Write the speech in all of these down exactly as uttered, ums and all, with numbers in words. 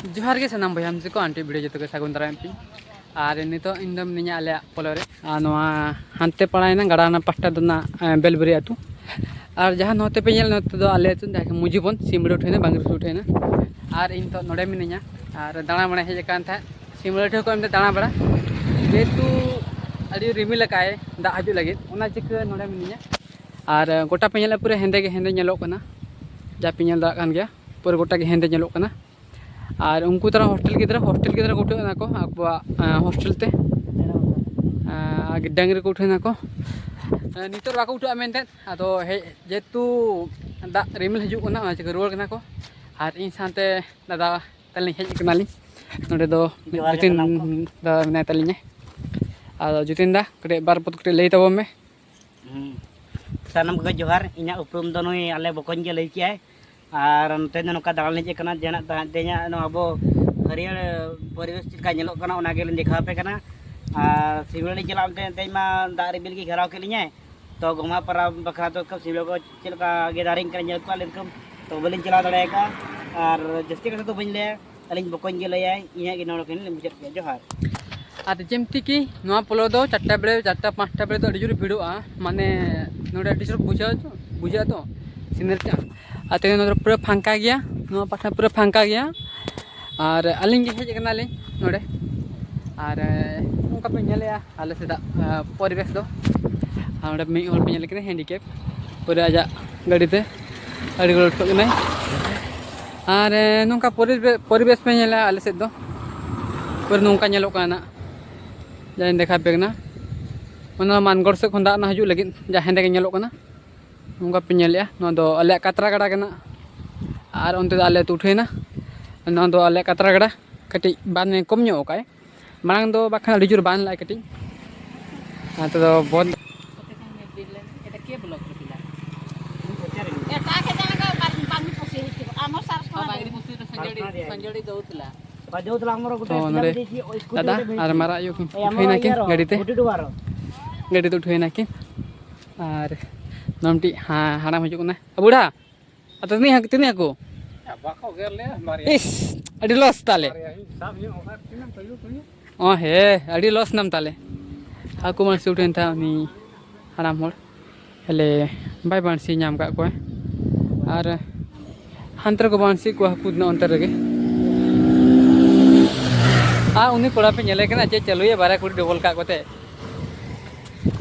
ᱡᱚᱦᱟᱨ ᱜᱮ ᱥᱟᱱᱟᱢ ᱵᱚᱭᱦᱟ ᱢᱤᱥᱤ ᱠᱚ, ᱟᱱᱴᱤ ᱵᱷᱤᱰᱤᱭᱳ ᱡᱚᱛᱚ ᱜᱮ ᱥᱟᱹᱜᱩᱱ ᱫᱟᱨᱟᱢ ᱯᱮ᱾ ᱟᱨ ᱱᱤᱛᱚᱜ ᱤᱧ ᱫᱚ ᱢᱤᱱᱟᱹᱧᱟ ᱟᱞᱮᱭᱟᱜ ᱯᱚᱞᱚ ᱨᱮ, ᱟᱨ ᱱᱚᱣᱟ ᱦᱟᱱᱛᱮ ᱯᱟᱲᱟᱭᱮᱱᱟ ᱜᱟᱰᱟ ᱚᱱᱟ ᱯᱟᱦᱴᱟ ᱫᱚ ᱱᱟᱜ, ᱮ, ᱵᱮᱞᱵᱮᱨᱤ ᱟᱹᱛᱩ᱾ ᱟᱨ ᱡᱟᱦᱟᱸ ᱱᱚᱛᱮ ᱯᱮ ᱧᱮᱞ, ᱱᱚᱛᱮ ᱫᱚ ᱟᱞᱮ ᱟᱹᱛᱩ, ᱡᱟᱦᱟᱸ ᱢᱩᱡᱤᱵᱚᱱ ᱥᱤᱢᱲᱟ ᱩᱴᱷᱟᱹᱭᱱᱟ, ᱵᱟᱝᱨᱤ ᱩᱴᱷᱟᱹᱭᱱᱟ᱾ ᱟᱨ ᱤᱧ ᱱᱤᱛᱚᱜ ᱱᱚᱰᱮ ᱢᱤᱱᱟᱹᱧᱟ, ᱟᱨ ᱫᱟᱬᱟ ᱵᱟᱲᱟᱭ ᱦᱮᱡ ᱟᱠᱟᱱ ᱛᱟᱦᱮᱸᱫ ᱥᱤᱢᱲᱟ ᱩᱴᱷᱟᱹ ᱠᱷᱚᱱ ᱫᱚ ᱫᱟᱬᱟ ᱵᱟᱲᱟ, ᱡᱮᱦᱮᱛᱩ ᱟᱹᱰᱤ ᱨᱤᱢᱤᱞ ᱟᱠᱟᱫᱼᱟᱭ ᱫᱟᱜ ᱦᱤᱡᱩᱜ ᱞᱟᱹᱜᱤᱫ, ᱚᱱᱟ ᱪᱤᱠᱟᱹ ᱱᱚᱰᱮ ᱢᱤᱱᱟᱹᱧᱟ᱾ ᱟᱨ ᱜᱚᱴᱟ ᱯᱮ ᱧᱮᱞᱟ ᱯᱩᱨᱟᱹ ᱦᱮᱸᱫᱮ ᱜᱮ ᱦᱮᱸᱫᱮ ᱧᱮᱞᱚᱜ ᱠᱟᱱᱟ, ᱡᱟ ᱯᱮ ᱧᱮᱞ ᱫᱟᱲᱮᱭᱟᱜ ᱠᱟᱱ ᱜᱮᱭᱟ, ᱯᱩᱨᱟᱹ ᱜᱚᱴᱟ ᱜᱮ ᱦᱮᱸᱫᱮ ᱧᱮᱞᱚᱜ ᱠᱟᱱᱟ᱾ ᱟᱨ ᱩᱱᱠᱩ ᱛᱟᱨᱟ ᱦᱳᱥᱴᱮᱞ ᱜᱤᱫᱽᱨᱟᱹ, ᱦᱳᱥᱴᱮᱞ ᱜᱤᱫᱽᱨᱟᱹ ᱠᱚ ᱩᱴᱷᱟᱹᱜ ᱠᱟᱱᱟ ᱠᱚ ᱟᱠᱚᱣᱟᱜ, ᱮᱸ, ᱦᱳᱥᱴᱮᱞ ᱛᱮ᱾ ᱮᱸ, ᱟᱨ ᱰᱟᱹᱝᱨᱤ ᱠᱚ ᱩᱴᱷᱟᱹᱣ ᱮᱱᱟ ᱠᱚ᱾ ᱮᱸ, ᱱᱤᱛᱚᱜ ᱵᱟᱠᱚ ᱩᱴᱷᱟᱹᱜᱼᱟ ᱢᱮᱱᱛᱮ, ᱟᱫᱚ ᱦᱮᱡ ᱡᱮᱦᱮᱛᱩ ᱫᱟᱜ ᱨᱤᱢᱤᱞ ᱦᱤᱡᱩᱜ ᱠᱟᱱᱟ, ᱚᱱᱟ ᱪᱤᱠᱟᱹ ᱨᱩᱣᱟᱹᱲ ᱠᱟᱱᱟ ᱠᱚ᱾ ᱟᱨ ᱤᱧ ᱥᱟᱶᱛᱮ ᱫᱟᱫᱟ ᱛᱟᱹᱞᱤᱧ ᱦᱮᱡ ᱠᱟᱱᱟᱞᱤᱧ᱾ ᱱᱚᱸᱰᱮ ᱫᱚ ᱡᱚᱦᱟᱨ ᱜᱮ ᱡᱚᱛᱤᱱ ᱥᱟᱱᱟᱢ ᱠᱚ᱾ ᱫᱟᱫᱟ ᱢᱮᱱᱟᱭ ᱛᱟᱹᱞᱤᱧᱟ᱾ ᱟᱫᱚ ᱡᱚᱛᱤᱱ ᱫᱟ, ᱠᱟᱹᱴᱤᱡ ᱵᱟᱨ ᱯᱚᱫ ᱠᱟᱹᱴᱤᱡ ᱞᱟᱹᱭ ᱛᱟᱵᱚᱱ ᱢᱮ᱾ ᱦᱩᱸ᱾ ᱥᱟᱱᱟᱢ ᱠᱚᱜᱮ ᱡᱚᱦᱟᱨ᱾ ᱤᱧᱟᱹᱜ ᱩᱯᱨᱩᱢ ᱫᱚ ᱱᱩᱭ ᱟᱞᱮ ᱵᱚᱠᱚᱧ ᱜᱮ ᱞᱟᱹᱭ ᱠᱮᱜᱼᱟᱭ᱾ ᱟᱨ ᱱᱚᱛᱮ ᱫᱚ ᱱᱚᱝᱠᱟ ᱫᱟᱬᱟᱱ ᱞᱮ ᱦᱮᱡ ᱟᱠᱟᱱᱟ, ᱡᱟᱦᱟᱱᱟᱜ ᱛᱟᱦᱮᱸ ᱛᱮᱦᱮᱧᱟᱜ ᱱᱚᱣᱟ ᱟᱵᱚ ᱦᱟᱹᱨᱭᱟᱹᱲ ᱯᱚᱨᱤᱵᱮᱥ ᱪᱮᱫ ᱞᱮᱠᱟ ᱧᱮᱞᱚᱜ ᱠᱟᱱᱟ, ᱚᱱᱟ ᱜᱮᱞᱤᱧ ᱫᱮᱠᱷᱟᱣ ᱟᱯᱮ ᱠᱟᱱᱟ᱾ ᱟᱨ ᱥᱤᱢᱞᱟᱹ ᱞᱤᱧ ᱪᱟᱞᱟᱜ ᱚᱱᱛᱮ ᱛᱮᱦᱮᱧ ᱢᱟ ᱫᱟᱜ ᱨᱤᱢᱤᱞ ᱜᱮ ᱜᱷᱮᱨᱟᱣ ᱠᱮᱫ ᱞᱤᱧᱟᱭ᱾ ᱛᱚ ᱜᱚᱢᱦᱟ ᱯᱟᱨᱟᱵᱽ ᱵᱟᱠᱷᱨᱟ ᱫᱚ ᱥᱤᱢᱞᱟᱹ ᱠᱚ ᱪᱮᱫ ᱞᱮᱠᱟ ᱜᱮ ᱫᱟᱨᱮᱧ ᱠᱟᱱᱟ ᱧᱮᱞ ᱠᱚᱣᱟ ᱞᱮᱱᱠᱷᱟᱱ, ᱛᱚ ᱵᱟᱹᱞᱤᱧ ᱪᱟᱞᱟᱣ ᱫᱟᱲᱮ ᱟᱠᱟᱫᱼᱟ᱾ ᱟᱨ ᱡᱟᱹᱥᱛᱤ ᱠᱟᱛᱷᱟ ᱫᱚ ᱵᱟᱹᱧ ᱞᱟᱹᱭᱟ, ᱟᱹᱞᱤᱧ ᱵᱚᱠᱚᱧ ᱜᱮ ᱞᱟᱹᱭᱟᱭ, ᱤᱧᱟᱹᱜ ᱜᱮ ᱱᱚᱰᱮ ᱠᱷᱚᱱ ᱞᱤᱧ ᱢᱩᱪᱟᱹᱫ ᱠᱮᱫᱟ᱾ ᱡᱚᱦᱟᱨ᱾ ᱟᱨ ᱡᱮᱢᱛᱤ ᱠᱤ ᱱᱚᱣᱟ ᱯᱚᱞᱚ ᱫᱚ ᱪᱟᱨᱴᱟ ᱵᱮᱲᱮ, ᱪᱟᱨᱴᱟ ᱯᱟᱸᱪᱴᱟ ᱵᱮᱲᱮ ᱫᱚ ᱟᱹᱰᱤ ᱡᱳᱨ ᱵᱷᱤᱲᱚᱜᱼᱟ, ᱢᱟᱱᱮ ᱱᱚᱰᱮ ᱟᱹᱰᱤ ᱡᱳᱨ ᱵᱩᱡᱷᱟᱹᱜᱼᱟ ᱛᱚ, ᱵᱩᱡᱷᱟᱹᱜᱼᱟ ᱛᱚ ᱥᱤᱱᱮᱨ ᱴᱟ᱾ ᱟᱨ ᱛᱮᱦᱮᱧ ᱱᱚᱰᱮ ᱯᱩᱨᱟᱹ ᱯᱷᱟᱸᱠᱟ ᱜᱮᱭᱟ, ᱱᱚᱣᱟ ᱯᱟᱦᱴᱟ ᱯᱩᱨᱟᱹ ᱯᱷᱟᱸᱠᱟ ᱜᱮᱭᱟ᱾ ᱟᱨ ᱟᱹᱞᱤᱧ ᱜᱮ ᱦᱮᱡ ᱟᱠᱟᱱᱟᱞᱤᱧ ᱱᱚᱰᱮ᱾ ᱟᱨ, ᱮ, ᱱᱚᱝᱠᱟ ᱯᱮ ᱧᱮᱞᱮᱜᱼᱟ ᱟᱞᱮ ᱥᱮᱫᱟᱜ, ᱮ, ᱯᱚᱨᱤᱵᱮᱥ ᱫᱚ᱾ ᱟᱨ ᱚᱸᱰᱮ ᱢᱤᱫ ᱦᱚᱲ ᱯᱮ ᱧᱮᱞ ᱠᱤᱱᱟ ᱦᱮᱱᱰᱤᱠᱮᱯ, ᱯᱩᱨᱟᱹ ᱟᱡᱟᱜ ᱜᱟᱹᱰᱤ ᱛᱮ ᱟᱹᱰᱤ ᱜᱚᱲᱚ ᱩᱴᱷᱟᱹᱜ ᱠᱟᱱᱟᱭ᱾ ᱟᱨ, ᱮ, ᱱᱚᱝᱠᱟ ᱯᱚᱨᱤᱵᱮ-, ᱯᱚᱨᱤᱵᱮᱥ ᱯᱮ ᱧᱮᱞᱟ ᱟᱞᱮ ᱥᱮᱫ ᱫᱚ ᱯᱩᱨᱟᱹ ᱱᱚᱝᱠᱟ ᱧᱮᱞᱚᱜ ᱠᱟᱱᱟ ᱱᱟᱜ, ᱡᱟᱧ ᱫᱮᱠᱷᱟᱣ ᱟᱯᱮ ᱠᱟᱱᱟ᱾ ᱚᱱᱟ ᱢᱟᱱᱜᱚᱲ ᱥᱮᱫ ᱠᱷᱚᱱ ᱫᱟᱜ ᱚᱱᱟ ᱦᱤᱡᱩᱜ ᱞᱟᱹᱜᱤᱫ, ᱡᱟ ᱦᱮᱸᱫᱮ ᱜᱮ ᱧᱮᱞᱚᱜ ᱠᱟᱱᱟ᱾ ᱱᱚᱝᱠᱟ ᱯᱮ ᱧᱮᱞᱮᱜᱼᱟ, ᱱᱚᱣᱟ ᱫᱚ ᱟᱞᱮᱭᱟᱜ ᱠᱟᱛᱨᱟ ᱜᱟᱰᱟ ᱠᱟᱱᱟ᱾ ᱟᱨ ᱚᱱᱛᱮ ᱫᱚ ᱟᱞᱮ ᱟᱹᱛᱩ ᱩᱴᱷᱟᱹᱭᱮᱱᱟ, ᱱᱚᱣᱟ ᱫᱚ ᱟᱞᱮᱭᱟᱜ ᱠᱟᱛᱨᱟ ᱜᱟᱰᱟ᱾ ᱠᱟᱹᱴᱤᱡ ᱵᱟᱱ ᱠᱚᱢ ᱧᱚᱜ ᱠᱟᱜᱼᱟᱭ, ᱢᱟᱲᱟᱝ ᱫᱚ ᱵᱟᱠᱷᱟᱱ ᱟᱹᱰᱤ ᱡᱳᱨ ᱵᱟᱱ ᱞᱟᱜᱼᱟᱭ ᱠᱟᱹᱴᱤᱡ, ᱱᱚᱛᱮ ᱫᱚ ᱵᱚᱱᱫ᱾ ᱮᱴᱟᱜ ᱠᱷᱮᱛ ᱨᱮᱫᱚ ᱵᱟᱝ, ᱵᱟᱝ ᱯᱩᱥᱤ ᱦᱤᱡᱩᱜᱼᱟ᱾ ᱟᱢ ᱦᱚᱸ ᱥᱟᱨ ᱠᱚ ᱦᱚᱸ ᱵᱟᱝ᱾ ᱯᱩᱥᱤ ᱫᱚ ᱥᱟᱸᱡᱟᱲᱤ, ᱥᱟᱸᱡᱟᱲᱤ ᱫᱚ ᱩᱛᱞᱟ᱾ ᱫᱟᱫᱟ ᱟᱨ ᱢᱟᱨᱟᱜ ᱟᱭᱳ ᱠᱤᱱ ᱩᱴᱷᱟᱹᱭ ᱱᱟᱠᱤᱱ ᱜᱟᱹᱰᱤ ᱛᱮ᱾ ᱜᱟᱹᱰᱤ ᱛᱮ ᱩᱴᱷᱟᱹᱭ ᱱᱟᱠᱤᱱ᱾ ᱟᱨ ᱱᱚᱣᱟ ᱢᱤᱫᱴᱤᱡ ᱦᱟ-, ᱦᱟᱲᱟᱢ ᱦᱤᱡᱩᱜ ᱠᱟᱱᱟ᱾ ᱵᱩᱲᱦᱟ, ᱟᱫᱚ ᱛᱤᱱᱟᱹᱜ ᱦᱟᱹᱠᱩ, ᱛᱤᱱᱟᱹᱜ ᱦᱟᱹᱠᱩ? ᱵᱟᱠᱚ ᱜᱮᱨ ᱞᱮᱭᱟ, ᱵᱟᱨᱭᱟ᱾ ᱤᱥ! ᱟᱹᱰᱤ ᱞᱚᱥ ᱛᱟᱞᱮ᱾ ᱚ ᱦᱮᱸ, ᱟᱹᱰᱤ ᱞᱚᱥ ᱱᱟᱢ ᱛᱟᱞᱮ᱾ ᱦᱟᱹᱠᱩ ᱵᱟᱹᱬᱥᱤ ᱩᱴᱷᱟᱹᱣᱮᱱ ᱛᱟᱦᱮᱸᱫ ᱩᱱᱤ ᱦᱟᱲᱟᱢ ᱦᱚᱲ, ᱦᱮᱞᱮ, ᱵᱟᱭ ᱵᱟᱹᱬᱥᱤ ᱧᱟᱢ ᱠᱟᱜ ᱠᱚᱣᱟ᱾ ᱟᱨ ᱦᱟᱱᱛᱮ ᱨᱮᱠᱚ ᱵᱟᱹᱬᱥᱤ ᱠᱚᱣᱟ ᱦᱟᱹᱠᱩ ᱫᱚ ᱚᱱᱛᱮ ᱨᱮᱜᱮ᱾ ᱟᱨ ᱩᱱᱤ ᱠᱚᱲᱟ ᱯᱮ ᱧᱮᱞᱮ ᱠᱟᱱᱟ ᱪᱮᱫ ᱪᱟᱹᱞᱩᱭᱟ, ᱵᱟᱨᱭᱟ ᱠᱩᱲᱤ ᱰᱚᱵᱚᱞ ᱠᱟᱜ ᱠᱚᱛᱮ᱾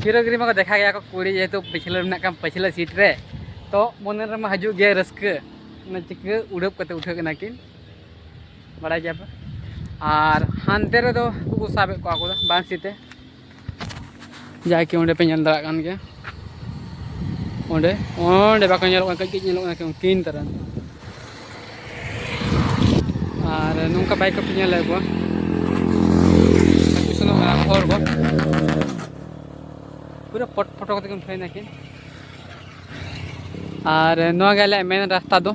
ᱦᱤᱨᱳ ᱜᱤᱨᱤ ᱢᱟᱠᱚ ᱫᱮᱠᱷᱟ ᱜᱮᱭᱟ ᱠᱚ ᱠᱩᱲᱤ, ᱡᱮᱦᱮᱛᱩ ᱯᱤᱪᱷᱞᱟᱹ ᱨᱮ ᱢᱮᱱᱟᱜ ᱠᱷᱟᱱ ᱯᱟᱹᱪᱷᱞᱟᱹ ᱥᱤᱴ ᱨᱮ, ᱛᱚ ᱢᱚᱱᱮ ᱨᱮᱢᱟ ᱦᱤᱡᱩᱜ ᱜᱮᱭᱟ ᱨᱟᱹᱥᱠᱟᱹ᱾ ᱚᱱᱟ ᱪᱤᱠᱟᱹ ᱩᱰᱟᱹᱯ ᱠᱟᱛᱮ ᱩᱴᱷᱟᱹᱜ ᱠᱟᱱᱟ ᱠᱤᱱ, ᱵᱟᱲᱟᱭ ᱜᱮᱭᱟ ᱯᱮ᱾ ᱟᱨ ᱦᱟᱱᱛᱮ ᱨᱮᱫᱚ ᱦᱟᱹᱠᱩ ᱠᱚ ᱥᱟᱵᱮᱫ ᱠᱚᱣᱟ ᱠᱚ ᱵᱟᱹᱬᱥᱤ ᱛᱮ, ᱡᱟᱠᱤ ᱚᱸᱰᱮ ᱯᱮ ᱧᱮᱞ ᱫᱟᱲᱮᱭᱟᱜ ᱠᱟᱱ ᱜᱮᱭᱟ᱾ ᱚᱸᱰᱮ, ᱚᱸᱰᱮ ᱵᱟᱠᱚ ᱧᱮᱞᱚᱜ ᱠᱟᱱᱟ, ᱠᱟᱹᱡ ᱠᱟᱹᱡ ᱧᱮᱞᱚᱜ ᱠᱟᱱᱟ ᱠᱤᱱ ᱩᱱᱠᱤᱱ ᱛᱟᱨᱟ᱾ ᱟᱨ ᱱᱚᱝᱠᱟ ᱵᱟᱭᱤᱠ ᱠᱚᱯᱮ ᱧᱮᱞᱮᱫ ᱠᱚᱣᱟ, ᱦᱟᱹᱠᱩ ᱥᱮᱱᱚᱜ ᱠᱟᱱᱟ ᱦᱚᱲ ᱠᱚ᱾ ᱯᱩᱨᱟᱹ ᱯᱚᱴ ᱯᱷᱚᱴᱚ ᱠᱟᱛᱮ ᱠᱤᱱ ᱩᱴᱷᱟᱹᱣ ᱮᱱᱟ ᱠᱤᱱ᱾ ᱟᱨ ᱱᱚᱣᱟ ᱜᱮ ᱟᱞᱮᱭᱟᱜ ᱢᱮᱱ ᱨᱟᱥᱛᱟ ᱫᱚ,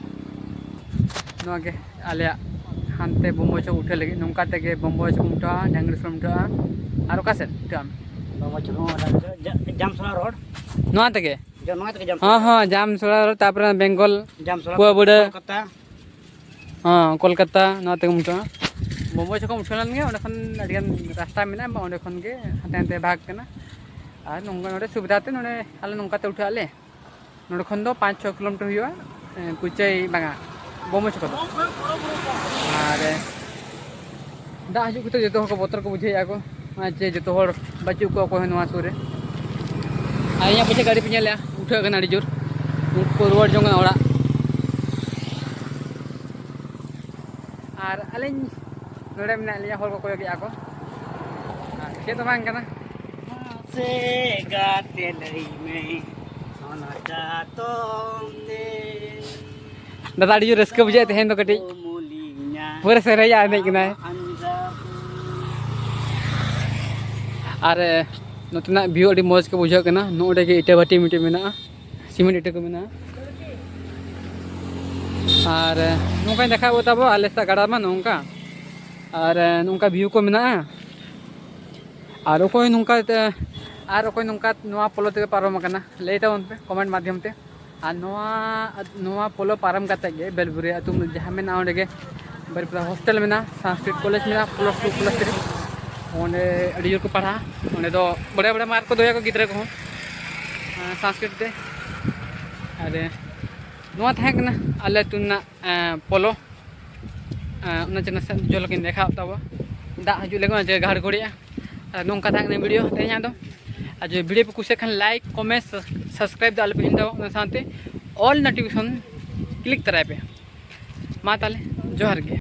ᱱᱚᱣᱟ ᱜᱮ ᱟᱞᱮᱭᱟᱜ ᱦᱟᱱᱛᱮ ᱵᱚᱢᱵᱚ ᱪᱚᱠ ᱩᱴᱷᱟᱹᱣ ᱞᱟᱹᱜᱤᱫ, ᱱᱚᱝᱠᱟ ᱛᱮᱜᱮ ᱵᱚᱢᱵᱚ ᱪᱚᱠ ᱩᱴᱷᱟᱹᱜᱼᱟ, ᱰᱟᱝᱨᱤ ᱥᱚᱢ ᱩᱴᱷᱟᱹᱜᱼᱟ᱾ ᱟᱨ ᱚᱠᱟ ᱥᱮᱫ ᱩᱴᱷᱟᱹᱜ ᱟᱢ? ᱵᱟᱝ ᱵᱟᱹᱪᱩᱜ ᱨᱮᱦᱚᱸ ᱚᱱᱟ ᱡᱟ-, ᱡᱟᱢᱥᱚᱲᱟ ᱨᱳᱰ᱾ ᱱᱚᱣᱟ ᱛᱮᱜᱮ? ᱡᱟ-, ᱱᱚᱣᱟ ᱛᱮᱜᱮ ᱡᱟᱢᱥᱚᱲᱟ ᱦᱚᱸ, ᱨᱳᱰ᱾ ᱦᱚᱸ, ᱡᱟᱢᱥᱚᱲᱟ ᱨᱳᱰ, ᱛᱟᱨᱯᱚᱨᱮ ᱵᱮᱝᱜᱚᱞ, ᱡᱟᱢᱥᱚᱲᱟ, ᱯᱩᱣᱟᱵᱟᱹᱲᱟᱹ᱾ ᱠᱳᱞᱠᱟᱛᱟ᱾ ᱦᱚᱸ, ᱠᱳᱞᱠᱟᱛᱟ, ᱱᱚᱣᱟ ᱛᱮᱜᱮᱢ ᱩᱴᱷᱟᱹᱜᱼᱟ᱾ ᱵᱚᱢᱵᱚ ᱪᱚᱠᱚᱢ ᱩᱴᱷᱟᱹᱣ ᱞᱮᱱ ᱜᱮ, ᱚᱸᱰᱮ ᱠᱷᱚᱱ ᱟᱹᱰᱤᱜᱟᱱ ᱨᱟᱥᱛᱟ ᱢᱮᱱᱟᱜᱼᱟ, ᱚᱸᱰᱮ ᱠᱷᱚᱱ ᱜᱮ ᱦᱟᱱᱛᱮ ᱱᱟᱛᱮ ᱵᱷᱟᱜᱽ ᱠᱟᱱᱟ᱾ ᱟᱨ ᱱᱚᱝᱠᱟ ᱱᱚᱰᱮ ᱥᱩᱵᱤᱫᱷᱟ ᱛᱮ ᱱᱚᱰᱮ ᱟᱞᱮ ᱱᱚᱝᱠᱟ ᱛᱮ ᱩᱴᱷᱟᱹᱜ ᱟᱞᱮ᱾ ᱱᱚᱰᱮ ᱠᱷᱚᱱ ᱫᱚ ᱯᱟᱸᱪ ᱪᱷᱚ ᱠᱤᱞᱳᱢᱤᱴᱟᱨ ᱦᱩᱭᱩᱜᱼᱟ, ᱮ, ᱠᱩᱪᱟᱹᱭ ᱵᱟᱝᱟ, ᱵᱚᱢᱚᱡᱽ ᱠᱚᱫᱚ᱾ ᱟᱨ, ᱮ, ᱫᱟᱜ ᱦᱤᱡᱩᱜ ᱠᱟᱛᱮ ᱡᱚᱛᱚ ᱦᱚᱲ ᱠᱚ ᱵᱚᱛᱚᱨ ᱠᱚ ᱵᱩᱡᱷᱟᱹᱣᱮᱫᱼᱟ ᱠᱚ, ᱟᱨ ᱡᱮ ᱡᱚᱛᱚ ᱦᱚᱲ ᱵᱟᱹᱪᱩᱜ ᱠᱚᱣᱟ ᱚᱠᱚᱭ ᱦᱚᱸ ᱱᱚᱣᱟ ᱥᱩᱨ ᱨᱮ᱾ ᱟᱨ ᱤᱧᱟᱹᱜ ᱯᱟᱪᱷᱮ ᱜᱟᱹᱰᱤ ᱯᱮ ᱧᱮᱞᱮᱫᱼᱟ, ᱩᱴᱷᱟᱹᱜ ᱠᱟᱱᱟ ᱟᱹᱰᱤ ᱡᱳᱨ, ᱩᱱᱠᱩ ᱠᱚ ᱨᱩᱣᱟᱹᱲ ᱡᱚᱝ ᱠᱟᱱᱟ ᱚᱲᱟᱜ᱾ ᱟᱨ ᱟᱹᱞᱤᱧ ᱱᱚᱰᱮ ᱢᱮᱱᱟᱜ ᱞᱤᱧᱟ, ᱦᱚᱲ ᱠᱚ ᱠᱚᱭᱚᱜᱮᱫᱼᱟ ᱠᱚ, ᱟᱨ ᱪᱮᱫ ᱦᱚᱸ ᱵᱟᱝ ᱠᱟᱱᱟ᱾ ᱢᱟᱥᱮ ᱜᱟᱛᱮ ᱞᱟᱹᱭ ᱢᱮ, ᱚᱱᱟ ᱪᱟᱛᱚᱢ ᱛᱮ ᱫᱟᱫᱟ, ᱟᱹᱰᱤ ᱡᱳᱨ ᱨᱟᱹᱥᱠᱟᱹ ᱵᱩᱡᱷᱟᱹᱜᱼᱟ ᱛᱮᱦᱮᱧ ᱫᱚ ᱠᱟᱹᱴᱤᱡ᱾ ᱩᱢᱩᱞᱤᱧᱟ᱾ ᱯᱩᱨᱟᱹ ᱥᱮᱨᱮᱧ ᱮ ᱮᱱᱮᱡ ᱠᱟᱱᱟᱭ᱾ ᱟᱨ, ᱮ, ᱱᱚᱛᱮᱱᱟᱜ view ᱟᱹᱰᱤ ᱢᱚᱡᱽ ᱜᱮ ᱵᱩᱡᱷᱟᱹᱜ ᱠᱟᱱᱟ᱾ ᱱᱚᱜᱼᱚᱭ ᱱᱚᱰᱮ ᱜᱮ ᱤᱴᱟᱹ ᱵᱷᱟᱹᱴᱤ ᱢᱤᱫᱴᱮᱡ ᱢᱮᱱᱟᱜᱼᱟ, ᱥᱤᱢᱮᱱᱴ ᱤᱴᱟᱹ ᱠᱚ ᱢᱮᱱᱟᱜᱼᱟ᱾ ᱟᱨ, ᱮ, ᱱᱚᱝᱠᱟᱧ ᱫᱮᱠᱷᱟᱣ ᱛᱟᱵᱚ ᱟᱞᱮ ᱥᱮᱫ ᱜᱟᱰᱟ ᱢᱟ ᱱᱚᱝᱠᱟ᱾ ᱟᱨ, ᱮ, ᱱᱚᱝᱠᱟ view ᱠᱚ ᱢᱮᱱᱟᱜᱼᱟ᱾ ᱟᱨ ᱚᱠᱚᱭ ᱱᱚᱝᱠᱟ ᱛᱮ, ᱟᱨ ᱚᱠᱚᱭ ᱱᱚᱝᱠᱟ ᱱᱚᱣᱟ ᱯᱳᱞᱳ ᱛᱮᱯᱮ ᱯᱟᱨᱚᱢ ᱟᱠᱟᱱᱟ, ᱞᱟᱹᱭ ᱛᱟᱵᱚᱱ ᱯᱮ comment ᱢᱟᱫᱽᱫᱷᱚᱢ ᱛᱮ᱾ ᱟᱨ ᱱᱚᱣᱟ, ᱱᱚᱣᱟ ᱯᱳᱞᱳ ᱯᱟᱨᱚᱢ ᱠᱟᱛᱮ ᱜᱮ ᱵᱮᱞᱵᱩᱨᱤ ᱟᱹᱛᱩ ᱡᱟᱦᱟᱸ ᱢᱮᱱᱟᱜᱼᱟ, ᱚᱸᱰᱮ ᱜᱮ ᱵᱟᱨᱤᱯᱟᱫᱟ ᱦᱳᱥᱴᱮᱞ ᱢᱮᱱᱟᱜᱼᱟ, ᱥᱟᱝᱥᱠᱨᱤᱛ ᱠᱚᱞᱮᱡᱽ ᱢᱮᱱᱟᱜᱼᱟ, ᱯᱞᱟᱥ ᱴᱩ ᱯᱞᱟᱥ ᱛᱷᱨᱤ᱾ ᱚᱸᱰᱮ ᱟᱹᱰᱤ ᱡᱳᱨ ᱠᱚ ᱯᱟᱲᱦᱟᱜᱼᱟ᱾ ᱚᱸᱰᱮ ᱫᱚ ᱵᱟᱲᱟᱭ ᱵᱟᱲᱟᱭ ᱢᱟᱨᱠ ᱠᱚ ᱫᱚᱦᱚᱭᱟᱠᱚ ᱜᱤᱫᱽᱨᱟᱹ ᱠᱚᱦᱚᱸ, ᱟᱸ, ᱥᱟᱝᱥᱠᱨᱤᱛ ᱛᱮ᱾ ᱟᱨ ᱱᱚᱣᱟ ᱛᱟᱦᱮᱸ ᱠᱟᱱᱟ ᱟᱞᱮ ᱟᱹᱛᱩ ᱨᱮᱱᱟᱜ, ᱟᱸ, ᱯᱚᱞᱚ᱾ ᱟᱸ, ᱚᱱᱟ ᱪᱮ ᱱᱟᱥᱮ ᱡᱚᱞᱚᱠᱤᱧ ᱫᱮᱠᱷᱟᱣ ᱛᱟᱵᱚ, ᱫᱟᱜ ᱦᱤᱡᱩᱜ ᱞᱟᱹᱜᱤᱫ ᱚᱱᱟ ᱡᱟᱭᱜᱟ ᱦᱟᱹᱲᱜᱷᱟᱹᱲᱤᱜᱼᱟ᱾ ᱟᱨ ᱱᱚᱝᱠᱟ ᱛᱟᱦᱮᱸ ᱠᱟᱱᱟ ᱵᱷᱤᱰᱤᱭᱳ ᱛᱮᱦᱮᱧᱟᱜ ᱫᱚ᱾ ᱟᱨ ᱡᱩᱫᱤ ᱵᱷᱤᱰᱤᱭᱳ ᱯᱮ ᱠᱩᱥᱤᱭᱟᱜ ᱠᱷᱟᱱ ᱞᱟᱭᱤᱠ, ᱠᱚᱢᱮᱱᱴ, ᱥᱟᱵᱥᱠᱨᱟᱭᱤᱵ ᱫᱚ ᱟᱞᱚᱯᱮ ᱦᱤᱲᱤᱧ ᱛᱟᱵᱚᱱᱟ, ᱚᱱᱟ ᱥᱟᱶᱛᱮ ᱚᱞ ᱱᱳᱴᱤᱯᱷᱤᱠᱮᱥᱚᱱ ᱠᱞᱤᱠ ᱛᱟᱨᱟᱭ ᱯᱮ᱾ ᱢᱟ ᱛᱟᱦᱚᱞᱮ ᱡᱚᱦᱟᱨ ᱜᱮ᱾